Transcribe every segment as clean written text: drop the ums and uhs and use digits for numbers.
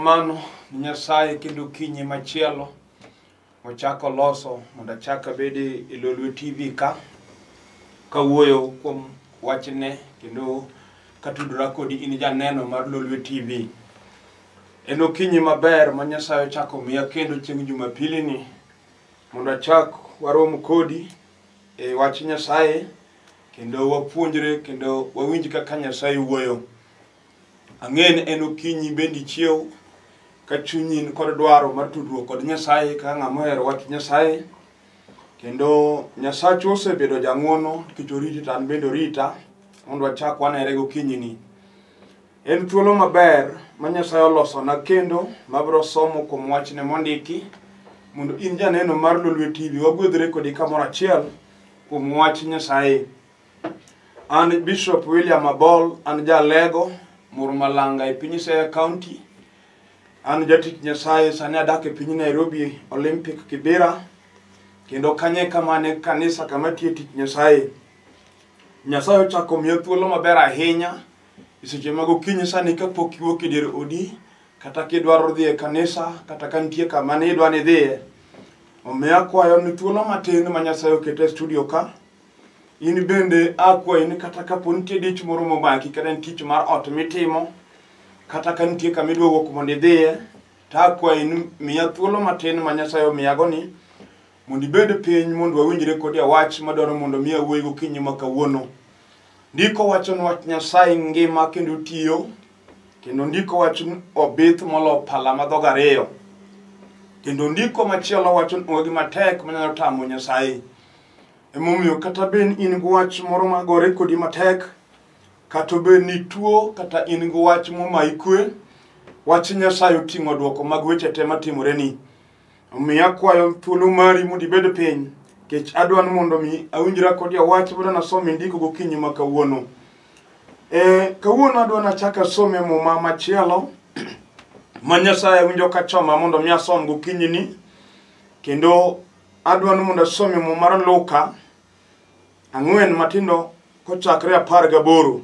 erokamano ni Nyasaye kendo okinyi machielo mochako loso mondo achak abede e Lolwe TV ka kawuoyo kuom wachne kendo katudora kodi in janeno mar Lolwe TV. En okinyi maber ma Nyasaye ochako miya kendo chieng' Jumapili ni mondo achak warom kodi e wach Nyasaye kendo wapuonjre kendo wawinj kaka Nyasaye wuoyo. Ang'e ni en okinyi bende ichiew ka chunyi ni kod dwaro mar tudruok kod Nyasaye kaka ng'ama ohero wach Nyasaye. Kendo Nyasachwa osebedo jang'uono nikech oriti to an bende orita mondo wachak wanere gokinyi ni. En thuolo maber ma Nyasaye olosona kendo mabiro somo kuom wachne mondiki mondo in janeno mar Lolwe TV wagwedhre kodi kamoro achiel kuom wach Nyasaye. An Bishop William Abol, an jalego Murmalanga e piny Siaya County. An jatich Nyasaye, sani adak e piny Nairobi, Olympic Kibera, kendo kanye kama ne kanisa kama tiye tich Nyasaye. Nyasaye ochako miya thuolo maber ahinya e seche mag okinyi sani kapok iwuok e dier odi kata kidwaro dhi e kanisa kata ka nitie kama ne idwa ni idhiye. Omiyo akwayo ni thuolo matin ma Nyasaye oketa e studio ka, in bende akwayi ni kata kapo nitie dich moro momaki kata en tich mar ot mitimo kata ka nitie kama idwa wuok mondo idhiye to akwayi ni miya thuolo matin ma Nyasaye omiyago ni mondo ibed piny mondo wawinjre kodi e wach madwaro mondo mi awuoyi gokinyi ma kawuono. Ndiko wacho ni wach Nyasaye ngima kendo tiyo kendo ndiko wacho ni obith molo pala ma dhoge ariyo. Kendo ndiko machielo wacho ni onge gima tek manyalo tamo Nyasaye. Emomiyo kata bed ni in gi wach moro magore kodi matek, kata obed ni ituo, kata in gi wach momayi kwe, wach Nyasaye oting'o dwoko mag weche te matimoreni. Omiyo akwayo thuolo mari mondo ibed piny, nikech adwa ni mondo mi awinjra kodi e wach mondo nasom e ndiko gokinyi ma kawuono. E, kawuono adwa nachak asom e muma machielo ma Nyasaye winjo ka choma mondo mi asom gokinyi ni, kendo adwa ni mondo asom e muma mar Luka ang'wen matindo kochakre 18.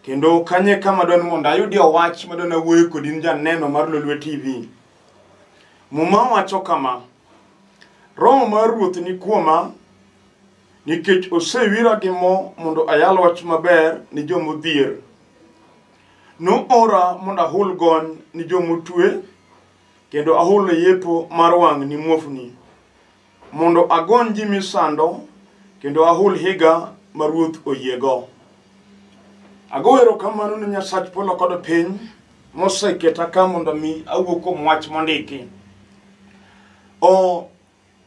Kendo kanye kama adwa ni mondo ayudie wach madwa ni awuoye kodi in janeno mar Lolwe TV. Muma wacho kama, Roho mar Ruoth ni kuoma, nikech osewira gi mo mondo ayal wach maber ni jomodhier. Noora mondo ahul gony ni jomotwe, kendo ahul yepo mar wang' ni muofni, mondo agony ji misando, kendo ahul higa ma Ruoth oyiego. Ago erokamano ne Nyasach polo kod piny moseketa ka mondo mi awuo kuom wach mondiki. O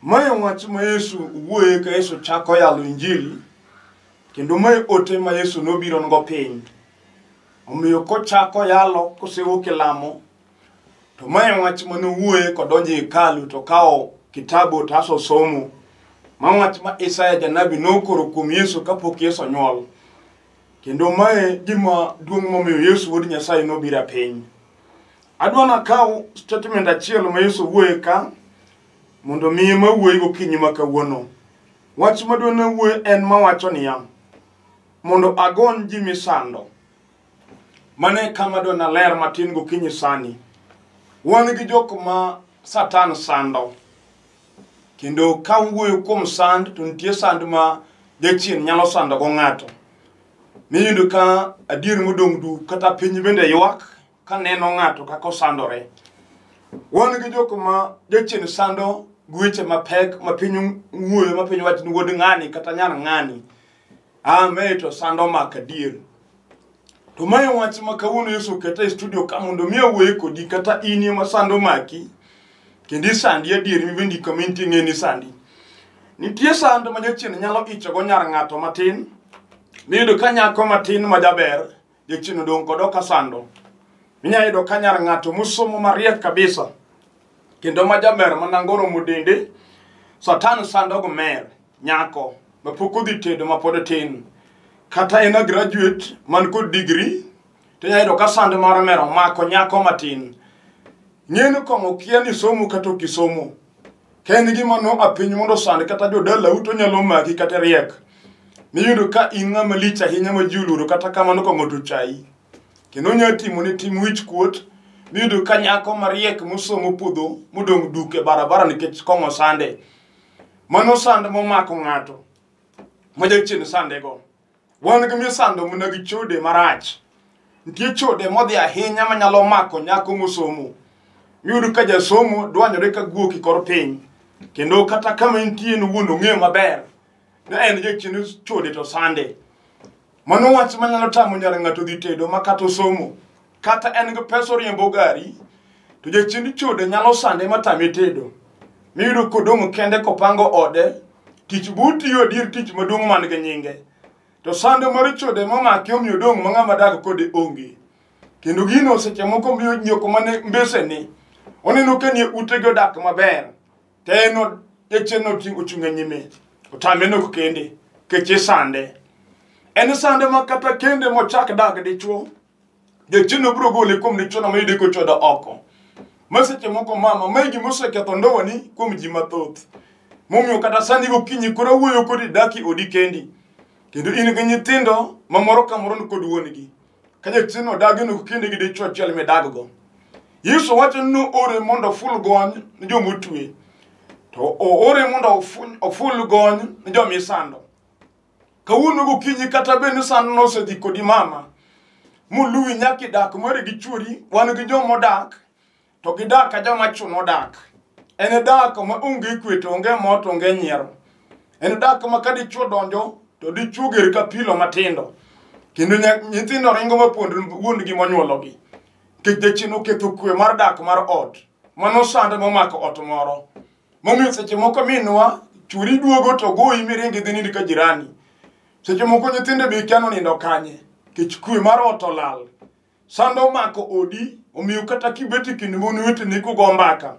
mae wach ma Yesu wuoye ka Yesu chako yalo Injili, kendo mae ote ma Yesu nobiro go piny. Omiyo kochako yalo kosewuok e lamo, to mae wach mane owuoye kodonjo e hekalu to kawo kitabu to aso somo. Ma wach ma Isaya janabi nokoro kuom Yesu kapok Yesu onyuol. Kendo mae gima duong' momiyo Yesu wuod Nyasaye nobiro e piny. Adwa nakaw statement achiel ma Yesu wuoye ka mondo mi ema wuoyi gokinyi ma kawuono. Wach madwa nawuoye en mawacho niya, mondo agony ji misando. Mano e kama adwa naler matin gokinyi sani. Wan gi jok ma Satan sando. Kendo ka wuoyo kuom sand to nitie sand ma jachien nyalo sando go ng'ato. Miyudo ka adier modong' duk kata piny bende ywak ka neno ng'ato kaka osandore. Wan gi jok ma jachien sando gi weche mapek ma piny wuoyo ma piny wacho ni wuod ng'ani kata nyar ng'ani. Ah, mae to sand omako adier. To mae wach ma kawuono Yesu oketa e studio ka mondo mi awuoye kodi kata in ema sand omaki kendo isandi adier mibendi kama intie ng'e ni isandi. Nitie sand ma jachien nyalo ichogo nyar ng'ato matin miyudo ka nyako matin ma jaber jachien odong' kode ok asando. Inyalo yudo ka nyar ng'ato mosomo mariek kabisa kendo ma jaber ma nanga oromo dende, Satan sando go mer nyako mapok odhi tedo mapod tin. Kata en a graduate man kod degree to inyalo yudo ka sand mar mer omako nyako matin. Ng'eni kong'o kia ni somo kata ok isomo. Ka en gima noa piny mondo osand kata jodalau to onyalo maki kata riek. Miyudo ka in ng'ama lich ahinya ma ji oluoro kata kamano kong'o to chayi. Kendo onyalo timoni tim wich kuot Miyudo ka nyako mariek mosomo podho modong' duk e barabara nikech kong'o sande. Mano sand momako ng'ato ma jachien sandego. Wan gi misando mana gi chode marach. Nitie chode modhi ahinya manyalo mako nyako mosomo. Miyudo ka jasomo dwanyore ka guok e kor piny. Kendo kata kama entie no wuon ong'eyo maber ni en jachien chode to sande. Mano wach manyalo tamo nyar ng'ato dhi tedo ma kata osomo. Kata en gi pesa oriembo gari, to jachien chode nyalo sande matame tedo. Miyudo kodong' kende kopango ode, tich botiyo adier tich maduong' man gi nyinge. To sande mar chode momake omiyo odong' ma ng'ama dak kode onge. Kendo gino seche moko miyo nyoko mane mbeseni, oneno ka nie utegi odak maber. To en jachien ochung' e nyime, otame nok kende, kech isande. En sande ma kata kende mochak dag dichuo, jachien obiro gole kuom dichuo no mayude kochodo oko. Ma seche moko mama, mae gima oseketho ndowani kuom ji mathoth. Momiyo kata sani gokinyi koro awuoyo kodi dak e odi kendi. Kendo in gi nyithindo ma moro ka moro nikod wuon-gi. Ka jachien odagi nok kendi gi dichuo achiel midag go. Yesu wacho ni noore mondo oful gony ne joma otwe. To oore mondo oful gony ne joma isando. Kawuono gokinyi kata bed ni sand nosedhi kodi mama, moluwi nyaka idak mari gi chuori, wan gi joma odak, to gidak ka joma chuno dak. En dak ma onge kwe to onge mor to onge nyiero. En dak ma ka dichuo donjo, to dichuo ger ka pilo matindo. Kendo nyithindo ringo mapond wuon-gi monyuologi. Nikech jachien oketho kwe mar dak mar ot. Mano sand momako ot moro. Momiyo seche moko minwa, chuori duogo to goyi miring idhi nind ka jirani. Seche moko nyithindo be ikia nonindo kanye. Nikech kwe mar ot olal. Sand omako odi, omiyo kata kibet e kind mon weteni kugo mbaka,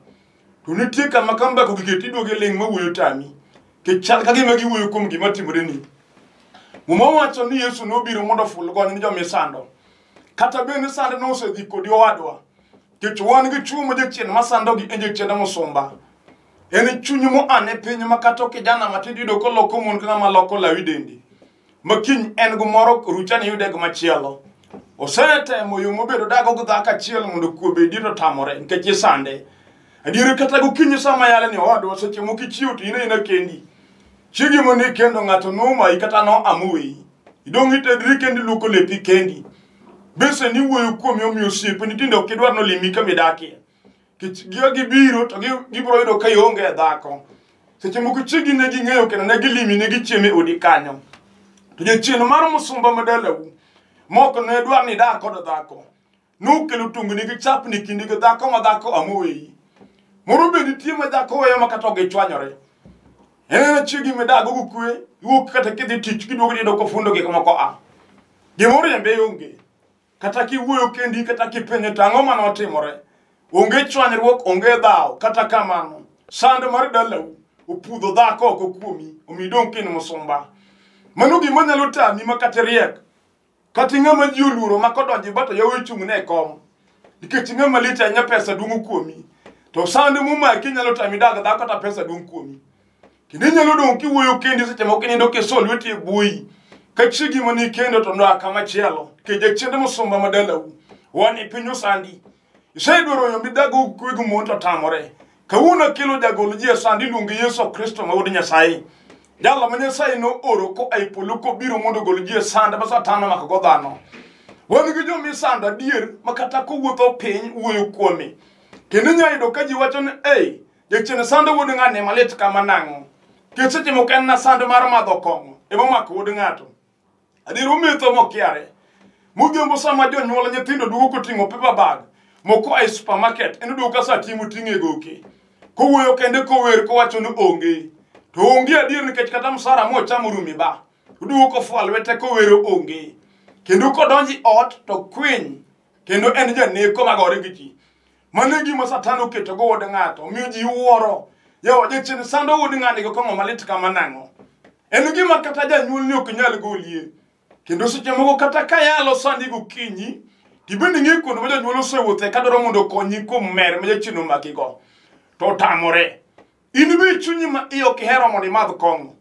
to nitie kama ka mbaka ogik tiduogo iling' ma wuoyo tami. Nikech chal ka gima giwuoyo kuom gima timoreni. Muma wacho ni Yesu nobiro mondo oful gony ne joma isando. Kata bed ni sand nosedhi kodi owadwa. Nikech wan gi chuo ma jachien masandogi en jachiend musumba. En chuny moa ne piny ma kata kijana matin iyudo koloko mon ka ng'ama loko lawi dendi. Ma kiny en gimoro rucha ni yude gimachielo. Osetemo yo mobedo dago gi dhako achiel mondo kwe obedie to tamore nikech isande. Adier kata gokinyi sama yale ni owadwa seche moko ichiew to in aina kendi. Chiegi mane ikendo ng'ato nomayi kata noamoweyi. Idong' itedri kendi luoko lepi kendi. Bese ni wuoyo kuomi omiyo osiepeni tinde ok idwar nolimi kama idakie. Nikech ka gibiro to gibiro yudo ka ionge e dhako. Seche moko chiegi ne ging'eyo kendo ne gilimi ne gichiemo e odi kanyo. To jachien mar musumba ma dalau mok ne dwar ni idag kod dhako. Nokelo tungni gi chapni kindi gi dhako ma dhako amoweyi. Moro be nitie ma dhako weyo ma kata ok gichwanyore. En ena chiegi midago go kwe, iwuok kata kidhi tich kiduogo iyudo kofundo gik moko a. Gimoro riembe onge. Kata kiwuoyo kendi kata kipenje to ang'o mane otimore. Onge chwanyruok, onge dhawo, kata kamano. Sand mar dalau opudho dhako oko kuomi, omiyo idong' ka in musumba. Mano gima nyalo tami ma kata riek. Kata ng'ama ji oluoro ma kodonjo ba to yawo ochung'ne e kom. Nikech ng'ama lich ahinya pesa duong' kuomi. To sand momaki nyalo tami dag dhako kata pesa duong' kuomi. Kendo inyalo dong' kiwuoyo kendi seche moko inindo kiso lweti e bwoyi. Ka chiegi mane ikendo to noa kama chielo. Nikech jachiend musumba ma dalau. Wan e piny osandi. Isedwaro yo midago kwe gi mon to tamore. Kawuono akelo jagol ji e sand iluongo Yesu Kristo ma wuod Nyasaye. Jalo ma Nyasaye nooro koa e polo kobiro mondo ogol ji e sand ma Satan omako go dhano. Wan gi joma isando adier ma kata kowuotho piny wuoyo kuome. Kendo inyalo yudo ka ji wacho ni ei, jachien sando wuod ng'ani malit kama nang'o. Nikech seche moko en na sand mar madho kong'o ema omako wuod ng'ato. Adier ometho mokiare. Modhiambo sama jonyuol nyithindo duogo koting'o paper bag moko e supermarket, en oduogo ka saa timo ting'e e goke. Kowuoyo kende kower kowacho ni onge. To onge adier nikech kata msara mochamo rumi ba. Oduogo kofuwa lwete kowero onge. Kendo kodonjo e ot to kwiny kendo en janeko magore gi ji. Mano e gima Satan oketo go wuod ng'ato, omiyo ji wuoro. Yawa jachien sando wuod ng'ani gi kong'o malit kama nang'o? En gima kata janyuolni ok nyal golie. Kendo seche moko kata ka yalo sani gokinyi, tibende ing'e kuonde ma janyuol osewuothe kadwaro mondo okonyi kuom mer ma jachien omakigo. To otamore. In be chunyi ma iye ok ihero mondo imadh kong'o.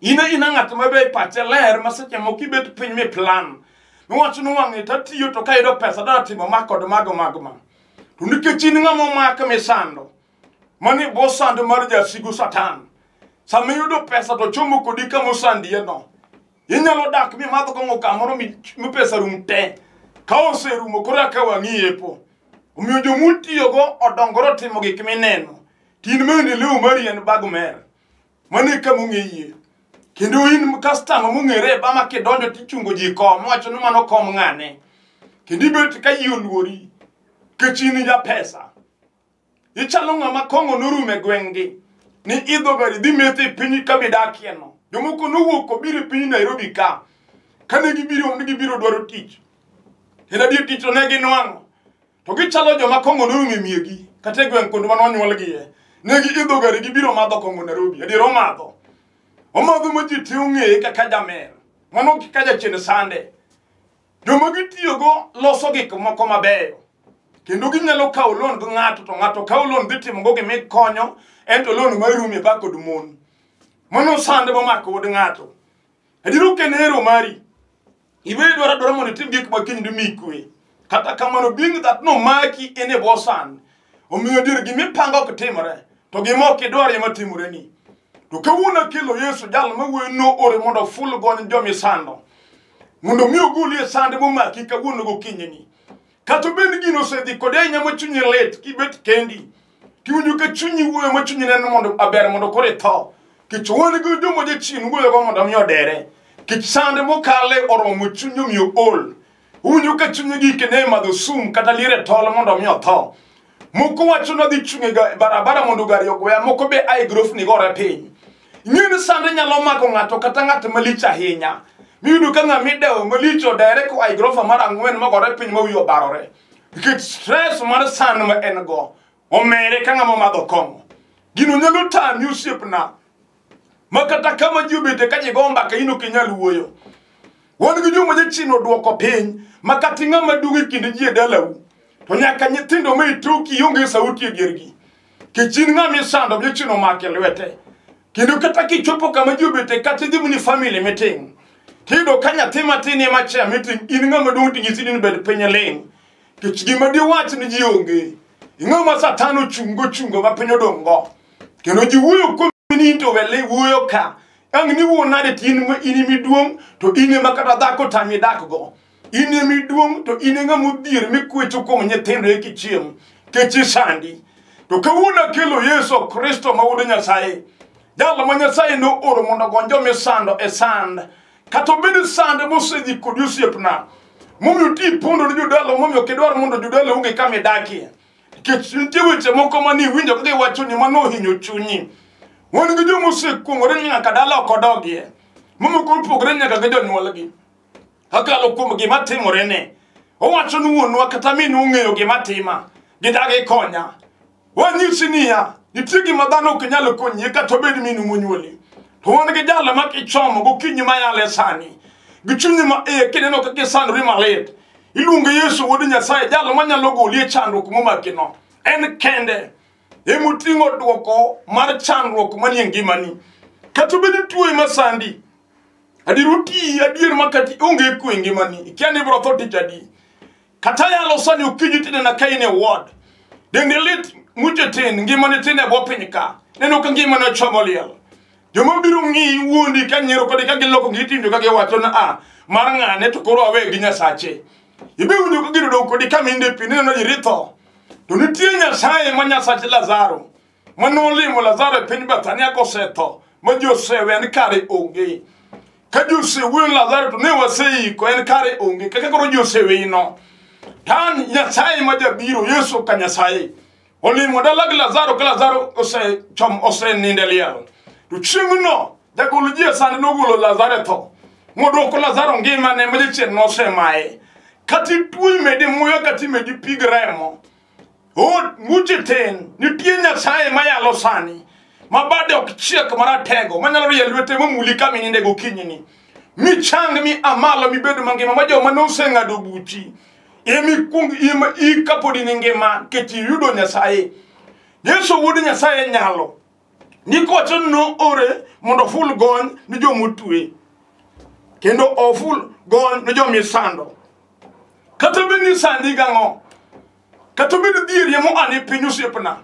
In ina ng'at ma be pache ler ma seche moko ibet piny mi plan. Miwacho ni wang'e tatiyo to kayudo pesa adwa timo ma kod mago mago ma. To nikech in ng'ama omak misando, mani bo sand mar jasigu Satan. Sama iyudo pesa to chomo kodi kama osandie no. Inyalo dak mimadh kong'o kamoro mi pesa rum te. Ka oserumo koro eka wang'i yepo. Omiyo jomutiyogo odongore otimo gik mineno. To in bende leo mari en bag mer. Mano e kama ong'eyie. Kendo in customer mong'ere e bama kidonjo tichungo ji kom, iwacho ni mano kom ng'ane. Kendo ibet ka ji oluori, nikech in ja pesa. Ichalo ng'ama kong'o norumo e gweng'gi. Ni idho gari dhi metho e piny kama idakie no. Jomoko nowuok obiro e piny Nairobi ka. Kane gibiro ni gibiro dwaro tich. Kendo adier tich to ne ginwang'o. To gichalo joma kong'o norumo e miegi kata e gweng' kuonde mane onyuolgie. Ne giidho gari gibiro madho kong'o Nairobi. Adier omadho. Omadho ma ji te ong'eye kaka jamer. Mano kaka jachien sande. Joma gitiyogo loso gik moko mabeyo. Kendo ginyalo kawo loan gi ng'ato to ng'ato kawo loan dhi timogo gima ikonyo en to loan mari rumo e bag kod mon. Mano sand momako wuod ng'ato. Adier ok en hero mari. Iwe idwaro adwara mondo itim gik ma kiny dimiyi kwe. Kata kamano being that nomaki in e bwo sand. Omiyo adier gima ipango ok timre to gima ok idwar ema timoreni. To kawuono akelo Yesu jal mawuoyo noore mondo oful gony jomisando. Mondo mi ogoli e sand momaki kawuono gokinyini. Kata obed ni gino osedhi kodi ahinya ma chunyi lit kibet kendi. Tiwinjo ka chunyi wuoyo ma chunyi neno mondo aber mondo koro itho. Kech wan gi joma jachien wuoyogo mondo mi odere. Kech sand mokale oromo chunyi omiyo ol. Owinjo ka chunye gike ne madho sum kata lier e tol mondo mi otho. Moko wacho ni adhi chung' e barabara mondo gari ogweya, moko be a e grofni gore piny. Ing'eyo ni sand nyalo mako ng'ato kata ng'at malich ahinya. Miyudo ka ng'ama idewo malich odere koa e grofa mar ang'wen mogore piny ma wiye obarore. Nikech stress mar sand ma en go omere ka ng'ama omadho kong'o. Gino nyalo tami osiepna ma kata kama ji obete ka ji go mbaka in ok inyal wuoyo. Wan gi joma jachien oduoko piny ma kata ng'ama duong' e kind ji e dalau to nyaka nyithindo ma itoki ionge sauti e diergi. Kech in ng'ama isando jachien omako e lwete. Kendo kata kichopo kama ji obete kata idhi mini family meeting tiyudo ka nyathi matin ema chair meeting in ng'ama duong' ting'isi ni bed piny ling'. Kech gima diwach ni ji onge. Ing'o ma Satan ochungo chungo ma piny odong' go. Kendo ji wuoyo kuom ni in to wele wuoyo ka. Ang' ni wuo nade to in in emiduong' to in ema kata dhako tami dak go. In emiduong' to in e ng'ama odhier mikwecho kuom nyithindo eka ichiem. Kech isandi. To kawuono akelo Yesu Kristo ma wuod Nyasaye. Jal ma Nyasaye nooro mondo ogony joma isando e sand. Kata obed sand mosedhi kodi osiepna. Momiyo ti ipondo ne jodala momiyo ok idwar mondo jodala onge kama idakie. Nikech nitie weche moko mane iwinjo ka giwacho ni mano ohinyo chunyi. Wan gi joma osekuong'ore ni nyaka dala ok odogie. Mamoko opogore nyaka gi jonyuolgi. Kakalo kuom gima timorene. Owacho ni wuonwa kata minwa ong'eyo gima tima. Gidagi konya. Wanyisi niya, nitie gima dhano ok nyal konyi kata obed minu monyuoli. To wan gi jalo ma kichomo gokinyi ma yale sani. Gi chunyi ma iye kineno kaka isandori malit. Iluongo Yesu wuod Nyasaye, jalo manyalo goli e chandruok momakino. En kende emoting'o dwoko mar chandruok manie ngimani. Kata obed ni tuo ema sandi, adier otiyi adier ma kata onge kwe e ngimani, ikia ni ibiro tho tich adi. Kata yalo sani okinyi tinena ka in e ward. Dendi lit, muche tin, ngimani tin e bwo piny ka. Neno ka ngimani ochomo liel. Joma biro ng'iyi wuondi ka nyiero kodi ka giloko gitindo ka giwacho ni a mar ng'ane to koro awe gi Nyasache. Ibe winjo ka gino dong' kodi ka minde pi nineno ni ritho. To nitie Nyasaye ma Nyasach Lazaro ma nolimo Lazaro e piny Bethania kosetho ma ji osewe en kare onge. Ka ji osewuoyo ni Lazaro to ne waseiko en kare onge kaka koro ji osewino. Tan Nyasaye ma jabiro Yesu ka Nyasaye olimo dala gi Lazaro ka Lazaro osechom osenindo e liel. To chieng'no jagol ji e sand nogolo Lazaro e tho. Modwoko Lazaro ngimane ma jachien nosemaye. Kata ituo imedi muya kata imedi pig remo. Muche tin, nitie Nyasaye mayalo sani. Ma bade ok chiek maratego, manyalo rie lwete mamuli kama ininde gokinyini. Mi chang mi amalo mibed mangima ma joma noseng'ado buchi. Emi kuong ima i kapod in ngima nikech iyudo Nyasaye. Yesu wuod Nyasaye nyalo. Nikowacho ni noore mondo oful gony ni joma otwe. Kendo oful gony ni joma isando. Kata bed ni isandi gang'o, Kata obedo dhier ye moa ne piny osiepna.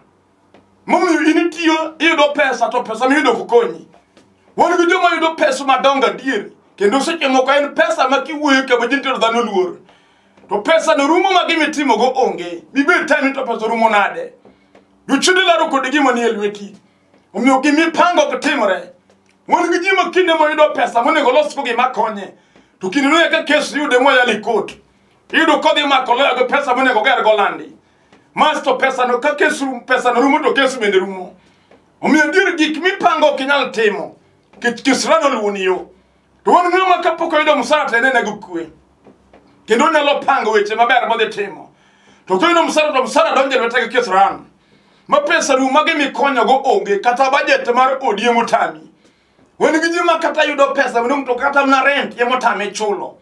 Momiyo in itiyo iyudo pesa to pesa miyudo ok konyi. Wan gi joma yudo pesa madongo adier kendo seche moko en pesa ma kiwuoyo kama ji nitie to dhano luor. To pesa no rumo ma gima itimogo onge. Mibed time to pesa rumo nade? Jochiende laro kodi gima nie lweti. Omiyo gima ipango ok timre. Wan gi ji ma kinde moyudo pesa monego olosgo gima konye. To kinde no eka kes yude moyal e kot. Iyudo kodhi mako loya gi pesa monego oger go landi. Mas to pesa no ka kes rum, pesa no rumo to kes bende rumo. Omiyo adier gik mipango ok inyal timo. Nikech kisran oluwoni yo. To wan ng'ama kapok oyudo msara to enene gi kwe. Kendo onyalo pango weche maber modhi timo. To koyudo msara to msara donjo e lwete gi kisran. Ma pesa rum ma gima ikonyogo onge kata bajet mar odi emotami. Wan gi ji ma kata yudo pesa modong' to kata mana rent emotame chulo.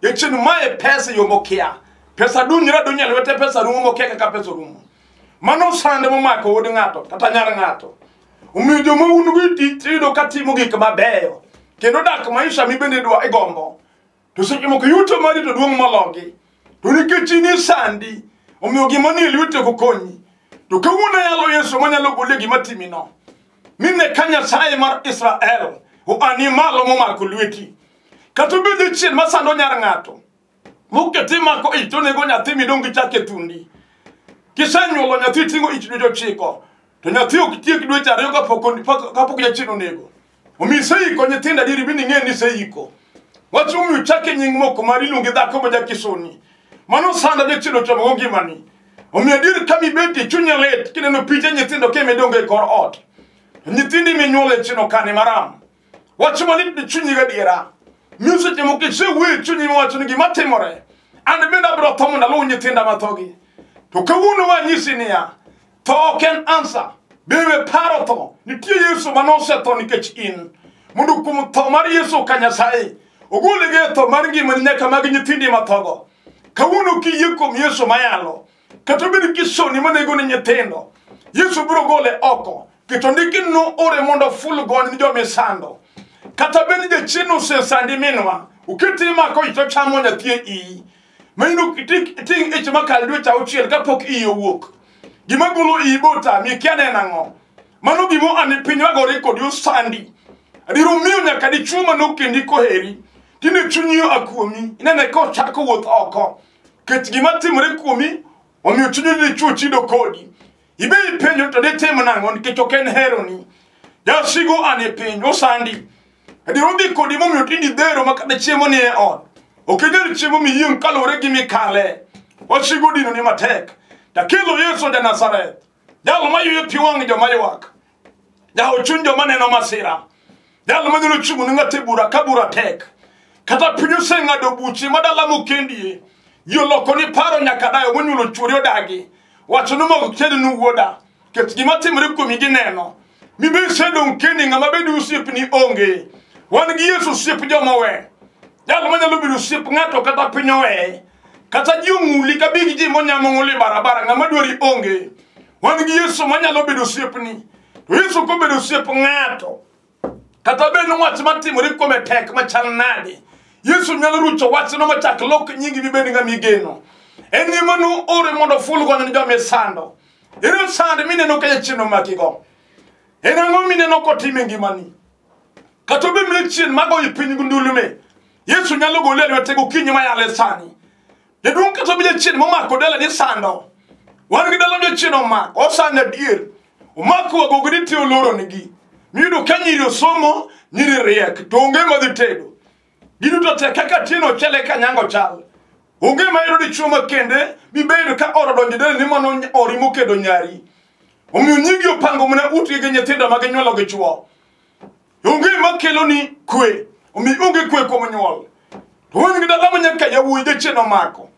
Jachien mae pesa yo mokia. Pesa dunyre adunya e lwete pesa rumo mokia kaka pesa rumo. Mano sand momako wuod ng'ato kata nyar ng'ato. Omiyo joma un go e tich iyudo ka timo gik mabeyo kendo dak maisha mibende idwa igombo. To seche moko yuto mari to duong' mologi. To nikech in isandi, omiyo gima nie lweti ok okonyi. To kawuono ayalo Yesu manyalo goli e gima timino. Mine ka Nyasaye mar Israel oani malo momako lweti. Kata obed jachien masando nyar ng'ato, moketi mako ich to onego nyathi midong' gi chak e thundi. Kisenyuolo nyathi iting'o ich dweche ochiko, to nyathi ok tiek dweche ariyo kapok jachien onego. Omiyo iseiko nyithindo adieri bende ing'e ni iseiko. Wach momiyo chake nying moko mari iluongi dhako ma jakisoni. Mano sanda jachien ochomogo ngimani. Omiyo adier kama ibetie chunyi lit kineno piche nyithindo ka imidongo e kor ot. To nyithindi minyuolo e chien okani maram. Wach malit ni chunyi gadiera. Miyo seche moko isewuoyo e chunyi miwacho ni gima timore. An bende abiro tho mondo aluw nyithinda mathogi. To kawuono wanyisi niya, tho ok en answer. Bewe paro tho. Nitie Yesu ma nosetho nikech in. Mondo kuom tho mar Yesu ka Nyasaye ogoli gi e tho mar ngimani nyaka mag nyithindi mathogo. Kawuono kiyie kuom Yesu mayalo, kata obed kisoni manego ni nyithindo, Yesu biro gole oko. Kito ndiki noore mondo oful gony ni joma isando. Kata bed ni jachien osesandi minwa, oketi imako ich to chamo nyathi e iyi. Ma in ok iting' ich makal dweche auchiel kapok iyi owuok. Gima golo iyi botami ikia ne en ang'o. Mano gima oa ni piny wagore kodi osandi. Adier omiyo nyaka dichuo ma nokendi koheri. Tinde chunyi oa kuomi, inene kochako wuoth oko. Kech gima timore kuomi omiyo chunyi dichuo chido kodi. Ibe ipenjo to ditim nang'o nikech ok en heroni. Jasigu an e piny osandi. Adier odhi kodi momiyo tinde idhero ma kata chiemo ni e ot. Ok inyal chiemo miyieng' kaluwore gi mikale. Wasigu odinoni matek. Takelo Yesu ja Nazareth. Jal ma yweyo pi wang' joma ywak. Jaho chuny joma neno masira. Jal ma nyalo chung' ne ng'ato e bura ka bura tek. Kata piny oseng'ado buche ma dala mokendie. Ji oloko ni paro nyaka dayo monyuolo chuori odagi. Wacho ni mogo ked nu wuoda. Kech gima timore kuomi gineno. Mibe isedong' kendi ng'ama bedi osiepni onge. Wan gi Yesu osiep joma owe. Jal manyalo bedo osiep ng'ato kata piny oweye. Kata ji ong'uli ka big ji monyamo ng'uli e barabara ng'ama dwari onge. Wan gi Yesu manyalo bedo osiepni. To Yesu kobedo osiep ng'ato, kata bed ni wach matimore kuome tek machal nade, Yesu nyalo rucho wachno machak lok nyingi mibed ng'ama igeno. En ema noore mondo oful gony ne joma isando. Ere sand mineno ka jachien omakigo? En ang'o mineno kotimo e ngimani? Kata obed ni chien magoyo piny gi ndulume, Yesu nyalo gole e lwete gokinyi mayale sani. Jaduong' kata obed jachien momako dala ni sando. Wan gi dala jachien omako, osando adier. Omako wagogo ni tiyo loro nigi. Miyudo ka nyiri osomo, nyiri riek, to onge madhi tedo. Giduto te kaka Atieno chal e ka Nyango chal. Onge ma yudo dichuo makende mibedo ka oro donjo dala ni mano ori mokedo nyari. Omiyo nyigi opango mana utgi gi nyithindo ma ginyuolo gi chuo. Onge makelo ni kwe. Omiyo onge kwe kuom nyuol. To wan gi dala ma nyaka yawuoyi jachien omako.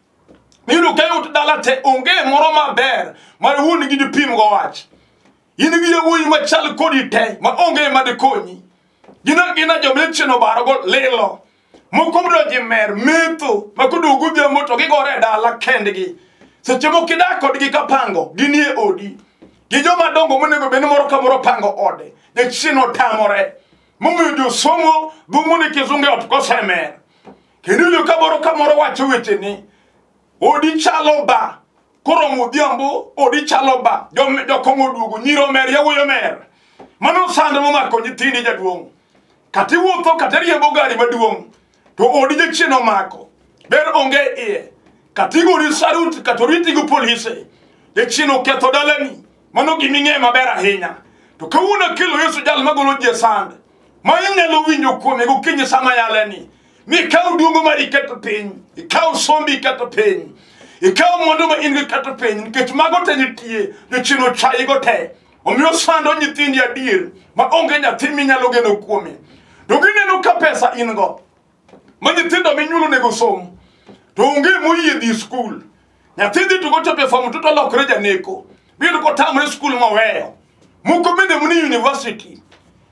Miyudo ka ut dala te onge moro maber mar wuon gi dipim go wach. In gi yawuoyi machal kodi te ma onge ma dikonyi. Gin agina joma jachien obarogo lilo. Moko donjo e mer metho ma koduogo godhiambo to gigore e dala kendgi. Seche moko idak kodgi kapango, ginie odi. Gi joma dongo monego bed ni moro ka moro pango ode. Jachien otamore. Momiyo josomo dhumo ni kizungu e ot kosemer. Kendo iwinjo ka moro ka moro wacho wecheni. Odi chalo ba. Koromo odhiambo odi chalo ba jokong'o oduogo nyiro mer yawuoyi omer. Mano sand momako nyithindi jaduong'. Kata iwuotho kata riembo gari maduong' to odi jachien omako. Ber onge iye. Kata igori sarut kata oriti gi polise. Jachien oketho dalani. Mano gima ing'eyo maber ahinya. To kawuono akelo Yesu jal magolo ji e sand. Ma inyalo winjo kuome gokinyi sama yaleni. Mi ikaw duongo mari iketo piny. Ikaw sombi iketo piny. Ikaw mwandu ma in go iketo piny. Nikech mago te nitie. Jachien ochayigo te. Omiyo sando nyithindi adier ma onge nyathi minyalo geno kuome. To gineno ka pesa in go. Ma nyithindo minyuolo onego som. To onge moyie dhi skul. Nyathi dhi to kochopo e form two to olokre janeko. Biyudo kotamre skul moweyo. Moko bende mani university.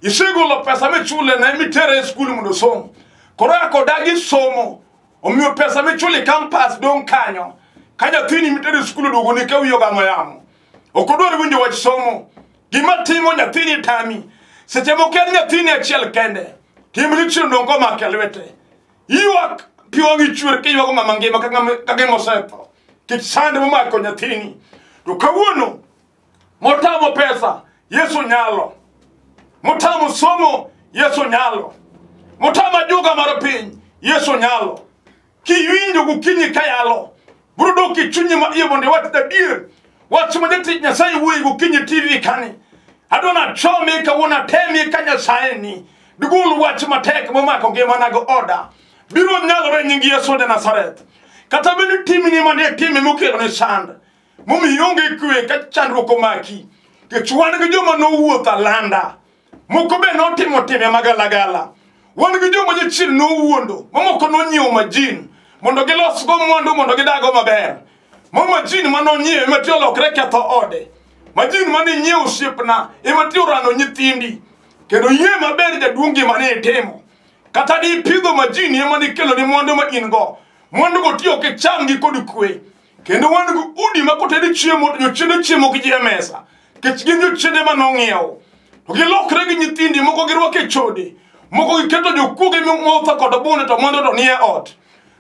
Isegolo pesa michule ne mitere e skul mondo osom. Koro eka odagi somo. Omiyo pesa michulo e campus dong' kanyo. Ka nyathini mitero e skul oduogo ni ka wiye ogamo yamo. Ok odwar winjo wach somo. Gima timo nyathini tami. Seche moko en nyathini achiel kende. Tim richo dong' komako e lwete. Ywak pi wang'i chwer kiywago ng'ama ngima ka gima osetho. Kech sand momako nyathini. To kawuono motamo pesa Yesu nyalo. Motamo somo Yesu nyalo. Motamo ajuoga mar piny Yesu nyalo. Kiwinjo gokinyi kayalo, biro dok e chunyi ma iye mondo iwach adier. Wach ma jatich Nyasaye wuoyi gokinyi TV kani. Adwa nachome kawuono atemie ka Nyasaye ni. Digol wach matek momako ngimana go oda. Biro nyalore e nying Yesu ja Nazareth. Kata bed ni timni mane time mokelo ne sand. Momiyo ionge kwe ka chandruok omaki. Nikech wan gi joma nowuotho alanda. Moko be notimo timbe magalagala. Wan gi joma jachien nowuondo, mamoko nonyiewo majin mondo gilosgo mwandu mondo gidago maber. Ma majin ma nonyiewo ema ti olokre ketho ode. Majin mane inyiewo osiepna ema ti orano nyithindi. Kendo yie maber jaduong' gima ne itimo. Kata di ipidho majin ema nikelo ni mwandu ma in go. Mwandu go ti ok ichamgi kod kwe. Kendo wan gi udi ma kotedi chiemo to jochiende chiemo gi ji e mesa. Nikech gin jochiende ma nong'iew. To gilokre gi nyithindi moko girwako e chode. Moko giketo jokuoge motho kod bunde to mwandu to nie ot.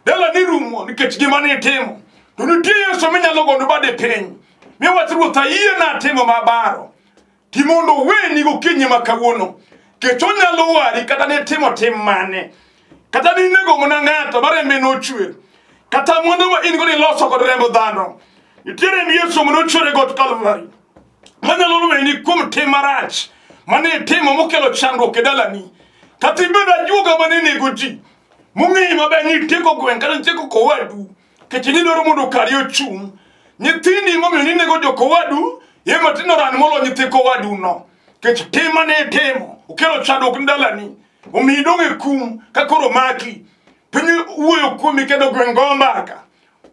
Dala ni rumo nikech gima ne itimo. To nitie Yesu minyalo gondo bade piny. Miwach Ruoth ayie natimo mabaro. Ti mondo oweni gokinyi ma kawuono. Kech onyalo wari kata ne timo tim mane. Kata ne inego mana ng'ato ma rembe nochwer. Kata mwandu ma in go niloso kod remb dhano. Nitie remb Yesu manochwer e got Kalvari. Manyalo weni kuom tim marach mane itimo mokelo chandruok e dalani. Kata ibed ajuoga mane nego ji. Mong'eyi maber ni itieko gweng' kata itieko kowadu. Nikech nidwaro mondo kari ochung'. Nyithindi momiyo ninego jokowadu, ye matindo ran molo nyithi kowadu no. Nikech tim mane itimo okelo chandruok ne dalani. Omiyo idong' e kum ka koro maki. Piny wuoyo kuomi kendo gweng' go mbaka.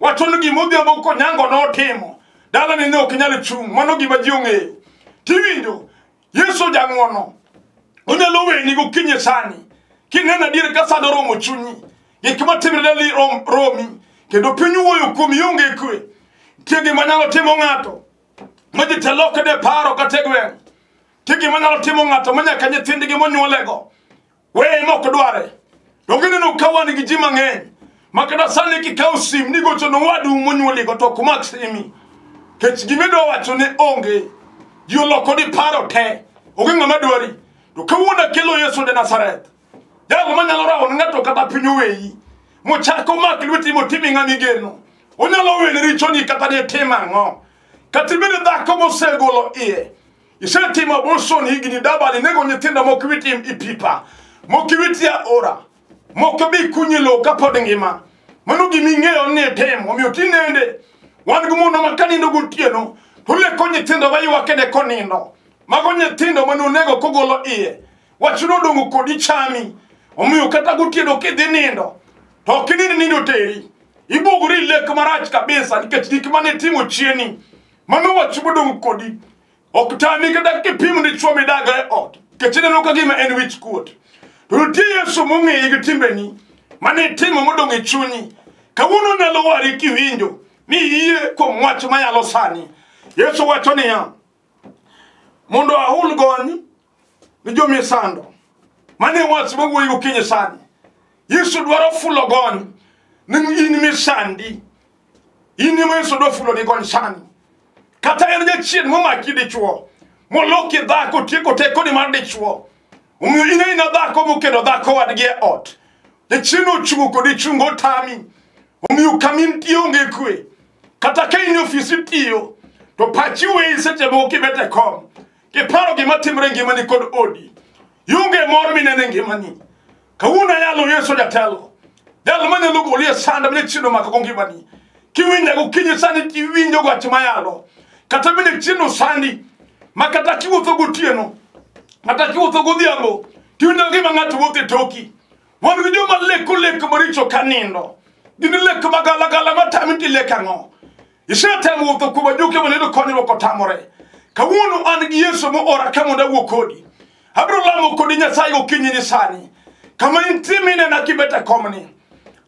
Wacho ni gima odhiambo konyango notimo. Dalani ne ok nyal chung'. Mano gima ji ong'eyo. Tiwinjo, Yesu jang'wono. Onyalo weni gokinyi sani. Kineno adier ka sand oromo chunyi. Gik matimre dali romi. Kendo piny wuoyo kuomi ionge kwe. Nitie gima nyalo timo ng'ato. Ma ji te lokne paro kata e gweng'. Nitie gima nyalo timo ng'ato ma nyaka nyithindgi monyuolego. Weye ma ok dware. To gineno ka wan gi ji mang'eny. Ma kata sani kikawo sim ni gocho ne owadu monyuoligo to ok mak simi. Kech gima idwa wacho ne onge. Ji oloko ni paro te. Onge ng'ama dwari. To kawuono akelo Yesu de Nazareth. Jal manyalo rawo ne ng'ato kata piny oweyi. Mochako mak lweti motimi ng'ama igeno. Onyalo weni richoni kata ne tim ang'o. Kata ibed dhako mosegolo iye. Isetimo abortion higni dabal inego nyithindo moko iwiti e pipa. Moko iwiti e aora. Moko be ikunyo e lowo kapod ngima. Mano gima ing'eyo ni itimo. Omiyo tinende wan gi mon ma kanindo gotieno to leko nyithindo maywak ene konindo. Mago nyithindo mane onego kogolo iye. Wach nodong'o kodi chami. Omiyo kata gotieno kidhi nindo to ok inind nindo teri. Ibugori lek marach kabisa nikech gik mane itimo chieni. Mano wach modong' kodi. Ok tami kata kipimo dichwo midago e ot. Nikech ineno ka gima en wich kuot. To nitie Yesu mong'eyi gi timbeni mane itimo modong' e chunyi. Kawuono onyalo wari kiwinjo ni iyie kuom wach mayalo sani. Yesu wacho niya, mondo ahul gony ni jomisando. Mano e wach mawuoyi gokinyi sani. Yesu dwaro fulo gony ni in misandi. In ema Yesu dwa fulo ni gony sani. Kata en jachien momaki dichuo, moloki dhako, tieko tekoni mar dichuo. Omiyo in aina dhako mokendo dhako wadgi e ot. Jachien ochungo kodi chungo otami. Omiyo kama intie onge kwe. Kata ka in e ofis itiyo, to pachi weyi seche moko kibet e kom. Kiparo gima timore e ngimani kod odi. Ionge mor mineno e ngimani. Kawuono ayalo Yesu jatelo. Jal manyalo goli e sand ma jachien omako go ngimani. Kiwinja gokinyi sani tiwinjo wach mayalo. Kata bende jachien osandi ma kata kiwuotho gotieno, kata kiwuotho godhiambo, tiwinjo gima ng'ato wuotho e toki. Wan gi joma leko lek maricho ka nindo. Gin lek magalagala matami tilek ang'o? Isetemo wuotho kuom ajuoke mondo iyud konyruok otamore. Kawuono an gi Yesu moora ka mondo awuo kodi. Abiro lamo kodi Nyasaye gokinyi ni sani. Kama intie minena kibet e komni.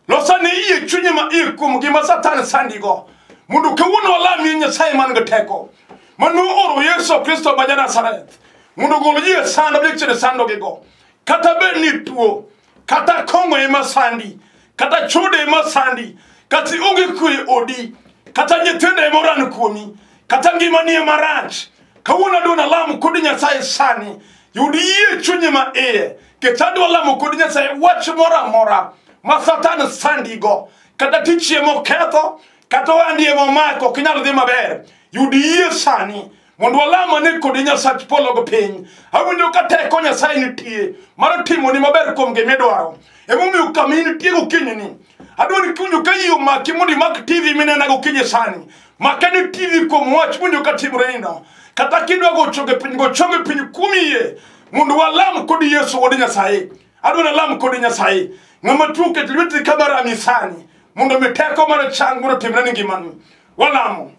Losane yie chunyi ma iye kuom gima Satan sandigo. Mondo kawuono walamie Nyasaye man gi teko. Mano oro Yesu Kristo ma ja-Nazareth. Mondo ogol ji e sand ma jachien sandogigo. Kata bed ni tuo, kata kong'o ema sandi, kata chode ema sandi, kata ionge kwe e odi, kata nyithindo ema oran kuomi, kata ngimani ema rach. Kawuono adwa nalam kod Nyasaye sani. Yud yie chunyi ma iye. Kech adwa lamo kod Nyasaye wach moro amora ma Satan sandigo. Kata tich ema oketho, kata ohandi ema omako, ok inyal dhi maber. Yud yie sani mondo walam ane kodi Nyasach polo gi piny. Awinjo ka teko Nyasaye nitie mar timoni maber kuom gima idwaro. Emomiyo kama intie gokinyini, adwa ni kiwinjo ka yie omaki mondo imak TV minena gokinyi sani. Make ni TV kuom wach mwinjo ka timoreni no. Kata kidwa go chonge piny, go chonge piny kuom yie mondo walam kodi Yesu wuod Nyasaye. Adwa nalam kodi Nyasaye. Ng'ama tuo ket lweti kama rami sani mondo mi teko mar chang mondo otimre ni ngimani. Walamo.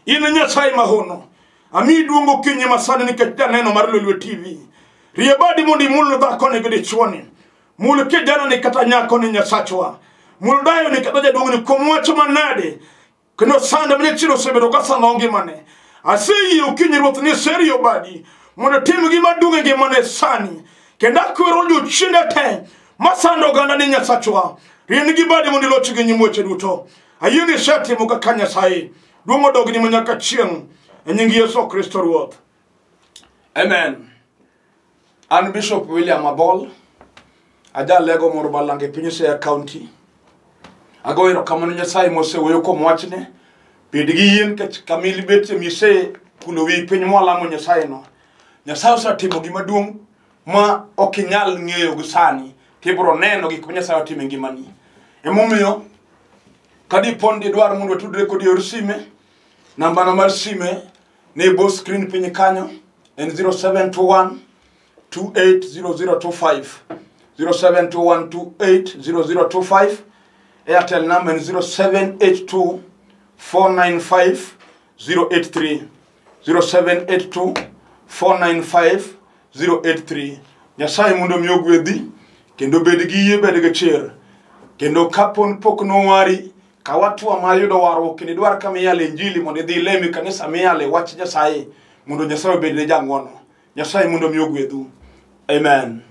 In Nyasaye mahono. Amiyi duong' okinyi masani nikech janeno mar Lolwe TV. Rie badi mondo imul dhakoni gi dichuoni. Mul kijanani kata nyakoni Nyasachwa. Mul dayoni kata jaduong'ni kuom wach manade. Kendo sand ma jachien osebedo ka sando ngimane. Aseyie okinyi Ruoth ni serio badi mondo tim gima duong' e ngimane sani. Kendo akwero jochiende te masando oganda ni Nyasachwa. Rienigi badi mondo iloch gi nyim weche duto. Ayie ni isetimo kaka Nyasaye. Duong' odogni ma nyaka chieng' e nying Yesu Kristo Ruoth. Amen. An Bishop William Abol, ajalego moro Balango e piny Siaya County. Agoyo erokamano Nyasaye mosewuoyo kuom wachne. Bed gi yie nikech kama ilibetie mise kulo wiyi piny mwalamo Nyasaye no. Nyasaye osetimo gima duong' ma ok inyal ng'eyo gi sani. Tibiro neno gik ma Nyasaye otimo e ngimani. Emomiyo ka dipo ni didwar mondo watudre kodi e yor sime, nambana mar sime ni e bwo screen piny kanyo en 0721 280025 0721 280025 Airtel number en 0782 495 083 0782 495 083 Nyasaye mondo omi ogwedhi kendo bed gi yie bed gi chir kendo kapo pok nowari kaw hatua mar yudo warruok kendo idwar kama iyale injili mondo idhi ilem e kanisa miyale wach Nyasaye mondo Nyasaye obedni jang'wono. Nyasaye mondo omi ogwedhu. Amen.